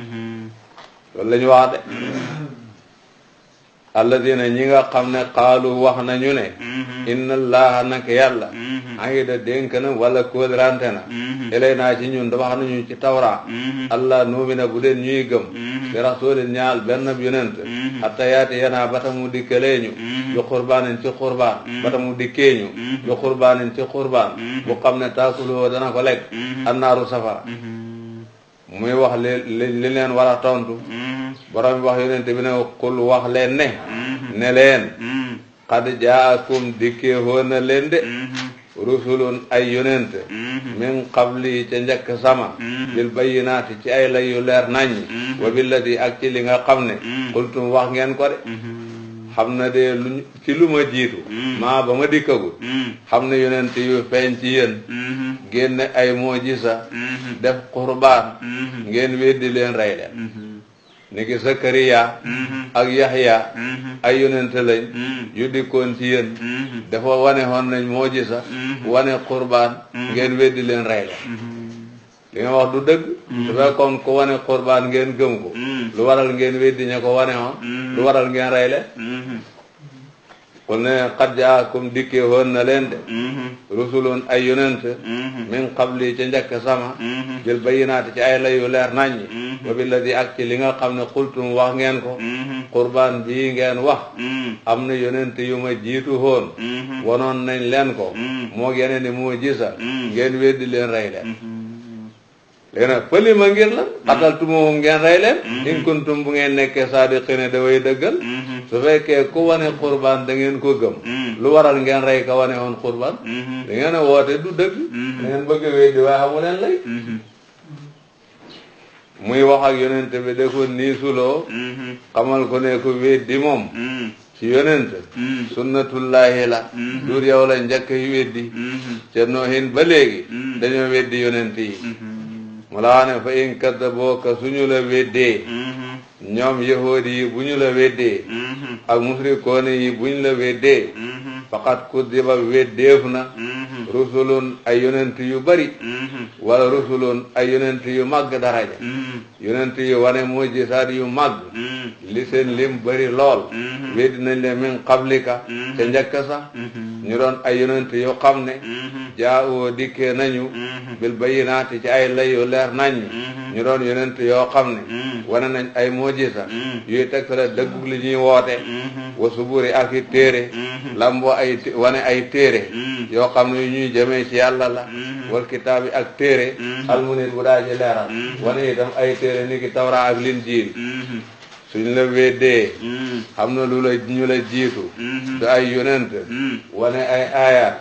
loolu la ñu wax de alladina ñi nga xam ne qaalu wax nañu ne inna allaha nak yàlla ahida dénk na wala kóodrante na ilay naa ci ñun dafa xam nañu ci tawra allah nuumina bu deen ñuy gëm bi rasulin ñaal benn yonent hatta yaati yanaa bata mu dikkaleeñu bi qurbaanin ci qurbaan bata mu dikkeeñu bi qurbaanin ci qurbaan bu xam ne taakuloo dana ko lekk annaaru safara muy wax li leen war a tontu borom bi wax yonent bi ne qul wax leen ne leen qad jaakum dikkee woon na leen de rusulun ay yonent min qabli ca njëkk sama bil bayyinaati ci ay lay yu leer naññi wa billati ak ci li nga xam ne qultum wax ngeen ko de xam na de lu ci lu ma jiitu maa ba ma dikkagul xam ne yonent yu feeñ ci yéen génne ay mujisa def qurbaan ngeen weddi leen rey leen ni ki Sakariya ak Yahya ay yonent lañ yu dikkoon ci yéen dafa wane woon nañ mujisa wane qurbaan ngeen weddi leen rey leen li nga wax du dëgg su fekkoon ko wane qurbaan ngeen gëm ko lu waral ngeen weddi ña ko wane woon lu waral ngeen rey leen kon ne qad jaakum dikkee woon na leen de rusulun ay yonent min qabli ca njëkk sama bil bayyinaati ci ay layu leer naññi wa billadi ak ci li nga xam ne qultum wax ngeen ko qurbaan bii ngeen wax am na yonent yu ma jiitu woon wanoon nañ leen ko moo yeneen ni moo gisa ngeen weddi leen rey leen léegi nag pëli ma ngir la xataltumuhum ngeen rey leen in kuntum bu ngeen nekkee saadiqiina da way dëggal su fekkee ku wane qurbaan da ngeen ko gëm lu waral ngeen rey ka wane woon qurbaan da ngeen a woote du dëgg da ngeen bëgg a weddi waaye xamu leen lay muy wax ak yonent bi da ko niisuloo xamal ko ne ko weddi moom ci yonent sunnatullahi la duur yow la njëkk yi weddi ca noohin ba léegi dañoo weddi yonent yi mu la wax ne fa in kaddabuuka suñu la weddee ñoom yahuudi yi bu ñu la weddee ak musrikoone yi bu ñu la weddee faqat kuddiba weddeef na rusulun ay yonent yu bari wala rusulun ay yonent yu màgg daraja yonent yi wane mujisaat yu mag li seen lim bëri lool weddi nañ leen min qablika ca njëkk sax ñu doon ay yonent yu xam ne jaawoo dikkee nañu bil bayinaati ci ay lay yu leer nañ ñu doon yonent yoo xam ne wane nañ ay mujisa yuy tegtale dëggu li ñuy woote wa suburi ak i téere lamboo wane ay téere yoo xam ne yu ñuy jëmee ci yàlla la wal kitaabi ak téere almunir bu daa ji leeral wane itam ay téere ni ki tawra ak linjiil suñ la weddee xam na lu la ñu la jiitu du ay yonent wane ay aayaat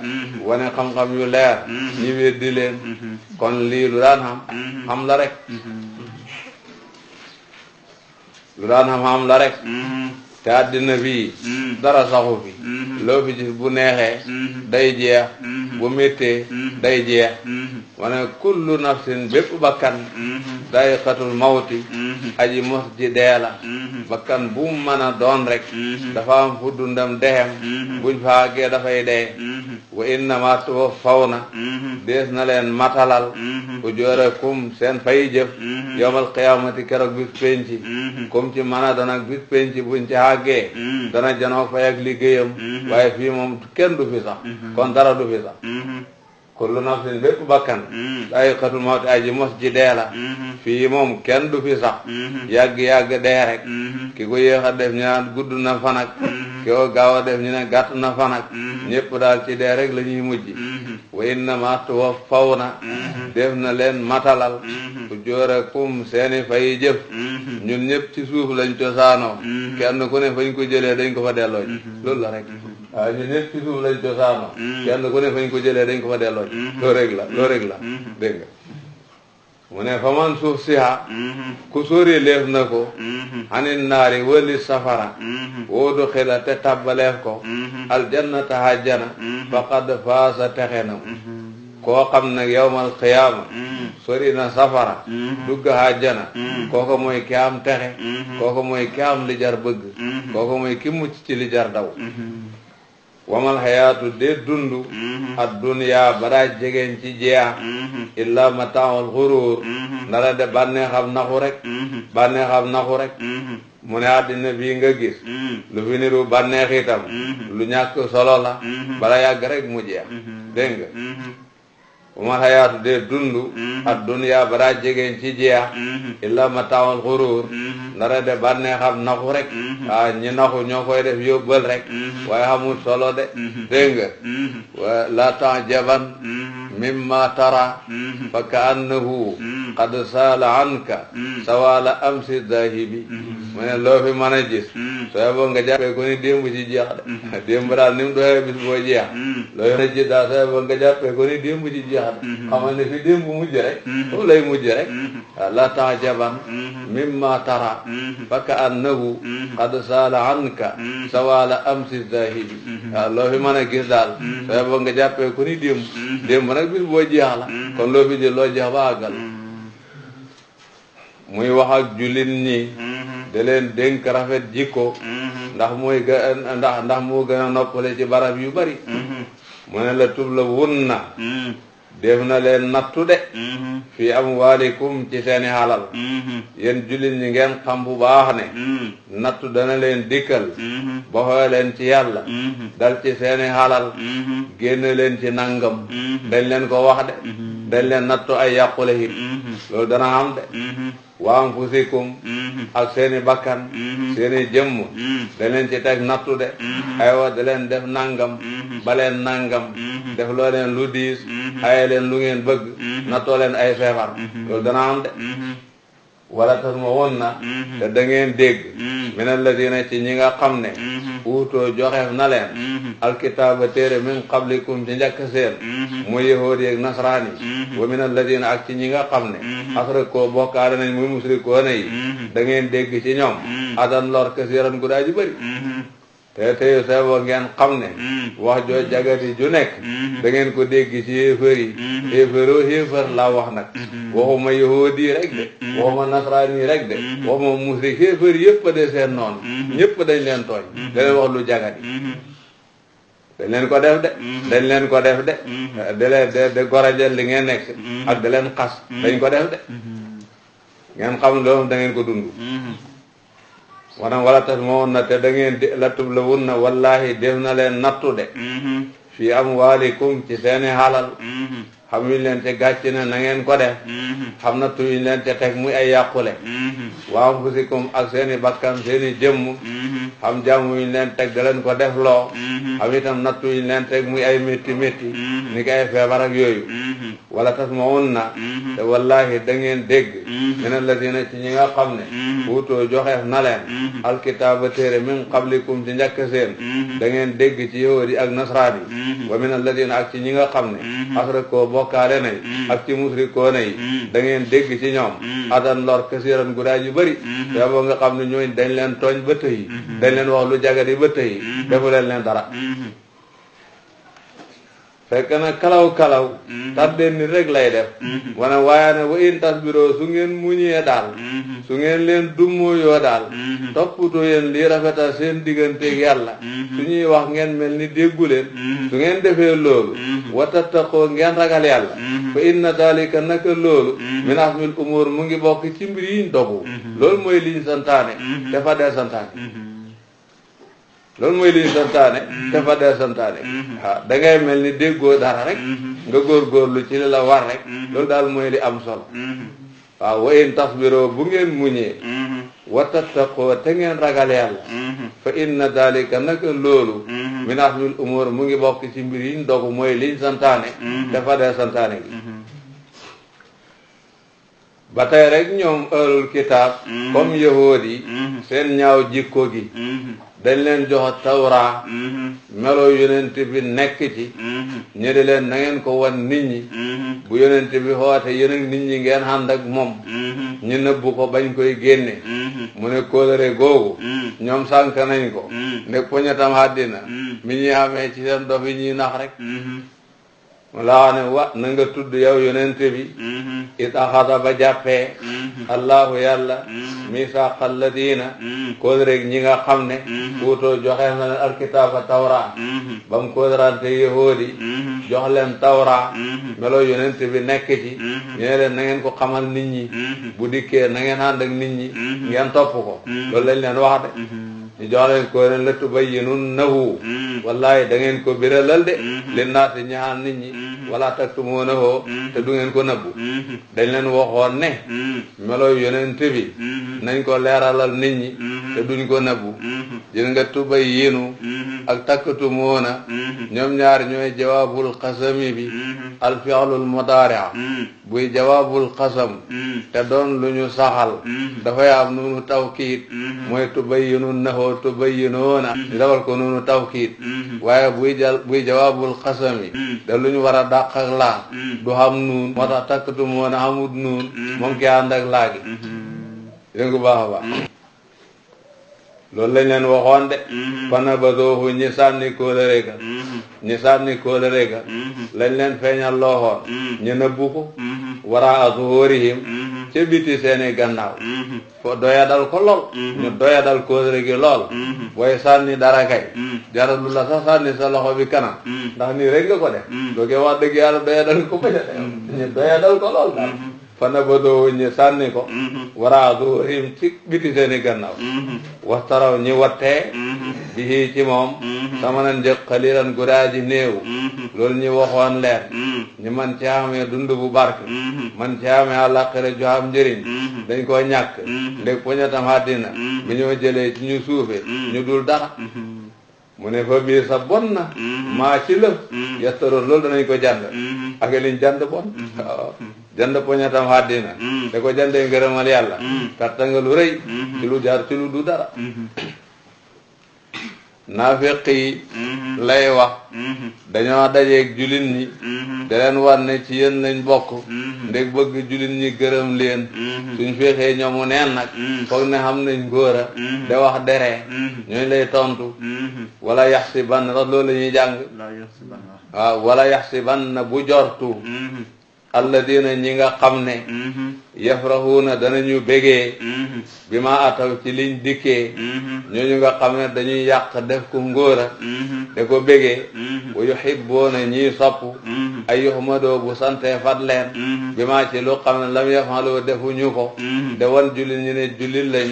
wane xam-xam yu leer ñi weddi leen kon lii lu daan xam la rek lu daan xam la rek te àddina bii dara saxu fi loo fi gis bu neexee day jeex bu méttee day jeex wane kullu nafsin bépp bakkan daayiqatul mawti aji mos ji dee la bakkan bu mu mën a doon rek dafa am fu dundam dexem buñ fa àggee dafay dee wa innama tuwaffawna dees na leen matalal ujurakum seen fay jëf yawmal qiyaamati keroog bis penci comme ci mën a doon ak bis penci buñ ci àggee dana janoo fay ak liggéeyam waaye fii moom kenn du fi sax kon dara du fi sax kullu nafsin bépp bakkan daayiqatul mawti aji mos ji dee la fii moom kenn du fi sax yàgg-yàgg dee rek ki ko yéex a def ñu naan gudd na fan ak ki ko gaaw a def ñu ne gàtt na fan ak ñépp daal ci dee rek la ñuy mujj wa innama tuwaffawna def na leen matalal ujurakum seeni fay jëf ñun ñëpp ci suuf lañ cosaanoo kenn ku ne fañ ko jëlee dañ ko fa delloo loolu la rek waaw ñun ñëpp ci suuf lañ cosaanoo kenn ku ne fañ ko jëlee dañ ko fa delloo loolu rek la dégg nga mu ne fa man suuf siha ku sóori leef na ko anin naari wëli safara woodu xila te tabbaleef ko aljannata hajjana faqad faasa texe na koo xam nag yawmal qiyaama sori na safara dugg hajjana kooko mooy ki am texe kooko mooy ki am li jar bëgg kooko mooy ki mucc ci li jar daw wamal hayaatu de dundu ad dunya bara jegeen ci jeex illa mataawul xuruur ndara de bànneexam naxu rek mu ne àddina bii nga gis lu fi niru bànneex itam lu ñàkk solo la bala yàgg rek mu jeex dégg nga wamal hayaatu de dundu ad dunya bara jegeen ci jeex illa mataawul xuruur ndara de bànneexam naxu rek ñi naxu ñoo koy def yóbbal rek waaye xamul solo de dégg nga wa la ta'jaban mimma tara fa ka'annahu qad saala anka sawala amsi dahibi mu ne loo fi mën a gis sooy boo nga jàppee ko ni démb ci jeex de démb daal ni mu doxee bis boo jeex loo mën a gis daal sooy boo nga jàppee ko ni démb ci jeex de xamal ne fi démb mujj rek foofu lay mujj rek la ta'jaban mimma tara fa ka'annahu qad saala anka sawala amsi dahibi waaw loo fi mën a gis daal sooy boo nga jàppee ko ni démb nag bis boo jeex la kon loo fi jël loo jeex ba àggal muy wax ak jullit ñi da leen dénk rafet jikko ndax moo gën a noppale ci barab yu bari mu ne la tubla wunna def na leen nattu de fi amwaalikum ci seeni halal yéen jullit ñi ngeen xam bu baax ne nattu dana leen dikkal ba xooy leen ci yàlla dal ci seeni halal génn leen ci nangam dañ leen ko wax de dañ leen nattu ay yàqule hit loolu dana am de wa anfusikum ak seeni bakkan seeni jëmm dañ leen ci teg nattu de aywa da leen def nangam ba leen nangam def loo leen lu diis aye leen lu ngeen bëgg nattoo leen ay feebar loolu dana am de wala tasma'unna te da ngeen dégg min alladina ci ñi nga xam ne uutoo joxeef na leen alkitaaba téere min qablikum ci njëkk seen muy yahuud yi ak nasraan yi wa min alladina ak ci ñi nga xam ne asrakoo bokkaale nañ muy musrikoona yi da ngeen dégg ci ñoom adan lor kasiran gu daa ji bëri te tey seebo ngeen xam ne wax joo jagati ju nekk da ngeen ko dégg ci yéefar yi yéefar laa wax nag waxuma yahuud yi rek de waxuma nasraan yi rek de waxuma musrik yéefar yëpp de seen noonu ñëpp dañ leen tooñ da leen wax lu jagati dañ leen ko def de dañ leen ko def de de gorajel li ngeen nekk ak da leen xas dañ ko def de ngeen xam loolu da ngeen ko dund wala tas moo na te da ngeen latub la wun na wallahi def na leen nattu de fi amwaalikum ci seeni halal xam yuñ leen te gàcc na na ngeen ko def xam na tuyuñ leen te teg muy ay yàqule wa anfusikum ak seeni bakkan seeni jëmm xam jàmm yuñ leen teg da leen ko def loo xam itam nattu yuñ leen teg muy ay métti métti ni ko ay feebar ak yooyu wala tas ma wun na te wallahi da ngeen dégg min alladina ci ñi nga xam ne uutoo joxeef na leen alkitaaba téere min qablikum ci njëkk seen da ngeen dégg ci yahudi ak nasraan yi wa min alladina ak ci ñi nga xam ne asrakoo bokkaale nay ak ci musrikoona yi da ngeen dégg ci ñoom adan lor kasiran gudaay yu bëri te boo nga xam ne ñooñ dañ leen tooñ ba tëyi dañ leen wax lu jagadi ba tëyi defu leen dara fekk na kalaw tàddeen ni rek lay def wane waaye ne wa in tasbiroo su ngeen muñee daal su ngeen leen dummóoyoo daal toppatoo yéen lii rafetal seen digganteeg yàlla su ñuy wax ngeen mel ni déggu leen su ngeen defee loolu wa tattaqoo ngeen ragal yàlla fa inna dalika naka loolu min azmil umur mu ngi bokk ci mbir yiñ dogu loolu mooy liñ santaane dafa dee santaane loolu mooy liñ santaane te fa dee santaane waaw da ngay mel ni déggoo dara rek nga góorgóorlu ci li la war rek loolu daal mooy li am solo waaw wa in tasbiroo bu ngeen muñee wa tattaqoo te ngeen ragal yàlla fa inna dalika naka loolu min azmil umur mu ngi bokk ci mbir yiñ dogu mooy liñ santaane te fa dee santaane gi ba tey rek ñoom ahlul kitaab comme yahuud yi seen ñaaw jikko gi dañ leen jox tawra melo yonent bi nekk ci ñu di leen na ngeen ko wan nit ñi bu yonent bi xoote yéen ak nit ñi ngeen ànd ak moom ñu nëbbu ko bañ koy génne mu ne kóolare googu ñoom sànk nañ ko ne poñatam àddina mi ñuy amee ci seen dof yi ñuy nax rek mu laa ne wa na nga tudd yow yonent bi it axada ba jàppee allahu yàlla misaqal ladina kóolare ñi nga xam ne uutoo joxe na leen alkitaaba tawra ba mu kóolarante yahoodi jox leen tawra melo yonent bi nekk ci ñu ne leen na ngeen ko xamal nit ñi bu dikkee na ngeen ànd ak nit ñi ngeen topp ko loolu lañ leen wax de ñu jox leen ko leen la tubayyinunnahu wallahi da ngeen ko biralal de li naati ñaxaan nit ñi wala taktumuunahu te du ngeen ko nëbbu dañ leen waxoon ne melo yonent bi nañ ko leeralal nit ñi te duñ ko nëbbu jël nga tubayyinu ak taktumuuna ñoom ñaar ñooy jawaabul xasami bi al fi'lul mudaari' buy jawaabul xasam te doon lu ñu saxal dafay am nuunu tawkiid mooy tubayyinunnahu tubayyinuuna ñu dawal ko nuunu tawkiid waaye buy jawaabul xasami da lu ñu war a dàq ak laa du xam nuun moo tax taktumuuna xamut nuun moom ki ànd ak laagi dégg nga baax a baax loolu lañ leen waxoon de fana ba doofu ñi sànni kóolare ga lañ leen feeñal looxoon ñu nëbbu ko wara azhurihim ca biti seeni gannaaw fo doyadal ko lool ñu doyadal kóolare gi lool booy sànni dara kay jaralu la sax sànni sa loxo bi kanam ndax nii rek nga ko def dooge wax dëgg yàlla doyadal ko bañ a def ñu doyadal ko lool daal fana ba doowu ñi sànni ko wara azhurihim ci biti seeni gannaaw waxtaraw ñi wattee bi ci moom sama nan njëg xalilan gudaaji néew loolu ñi waxoon leen ñi man ci amee dund bu barke man ci amee àllaaxira ju am njëriñ dañ koo ñàkk ndeg poñatam àddina bi ñoo jëlee ci ñu suufe ñu dul dara mu ne fa biir sa bon na maa ci lëf yastaroon loolu danañ ko jànd ak liñ jànd bon waaw jënd poñatam àddina da ko jëndee ngërëmal yàlla perte nga lu rëy ci lu jaar ci lu du dara naafiq yi lay wax dañoo dajeeg jullit ñi da leen war ne ci yéen lañ bokk ndeg bëgg jullit ñi gërëm leen suñ féexee ñoomu neen nag foog ne xam nañ ngóora da wax deree ñooñ lay tontu wala yaxsiban tax loolu la ñuy jàng waaw wala yaxsiban na bu jortu alladina ñi nga xam ne yafrahuuna danañu bégee bi ma ataw ci liñ dikkee ñooñu nga xam ne dañuy yàq def ko ngóora da ko bégee wa yuhibbuuna ñiy sopp ay yuhmadoo bu sante fat leen bi ma ci lu xam ne lam yafalu defuñu ko de wan jullit ñi ne jullit lañ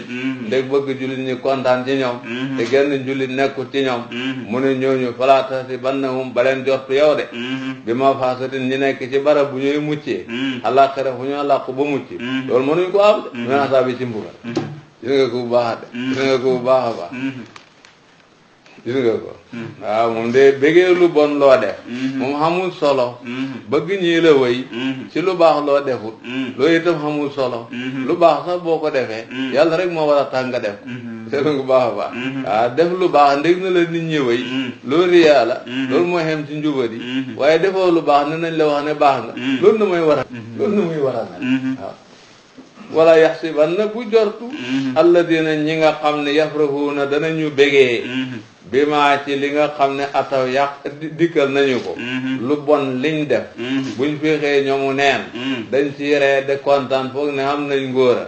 ndeg bëgg jullit ñi kontaan ci ñoom te genn jullit nekkul ci ñoom mu ne ñooñu falaa tahsibannahum ba leen jot yow de bi ma faasatin ñi nekk ci barab bu ñuy muccee àllaaxira fu ñu làqu ba mucc loolu mënuñ ko am de men asaa bi ci mbugal gis nga ko bu baax de gis nga ko bu baax a baax gis nga ko waaw moom de bëggee lu bon loo def moom xamul solo bëgg ñii la wëy ci lu baax loo defut loolu itam xamul solo lu baax sax boo ko defee yàlla rek moo war a tax nga def seetlu nga bu baax a baax waaw def lu baax ndég na la nit ñi wëy loolu yàlla loolu mooy xem ci njubadi waaye defoo lu baax ne nañ la wax ne baax nga loolu na muy war a loolu na muy war a mel waaw wala yaxsibanna bu jortu alladina ñi nga xam ne yafrahuuna danañu bégee bi maa ci li nga xam ne ataw yàq dikkal nañu ko lu bon liñ def buñ féexee ñoomu neen dañ ci ree de kontaan foog ne xam nañ ngóora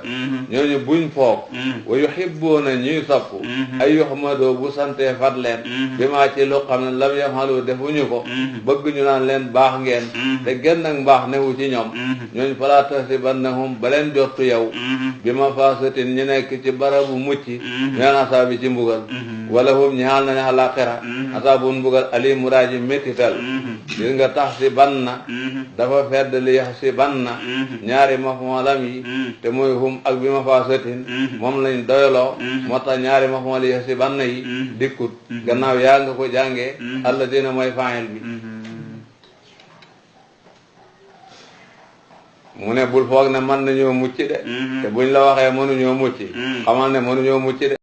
ñooñu buñ foog wa yuhibbuuna ñuy sopp ay yuhmadoo bu santee fat leen bi maa ci lu xam ne lam yafhalu defuñu ko bëgg ñu naan leen baax ngeen te genn ak mbaax newu ci ñoom ñooñu falaa tahsibannahum ba leen jottu yow bi ma faasatin ñu nekk ci barabu mucc meen asaabi ci mbugal wala hum ñaal na ne àllaaxira asaabun mbugal ali muraaji méttital gis nga tax si banna dafa fedd li yax si banna ñaari mafoolam yi te mooy hum ak bi ma faasatin moom lañ doyloo moo tax ñaari mafool li yax si banna yi dikkut gannaaw yaa nga ko jàngee alla dina mooy faayil bi mu ne bul foog ne mën nañoo mucc de te buñ la waxee mënuñoo mucc xamal ne mënuñoo mucc de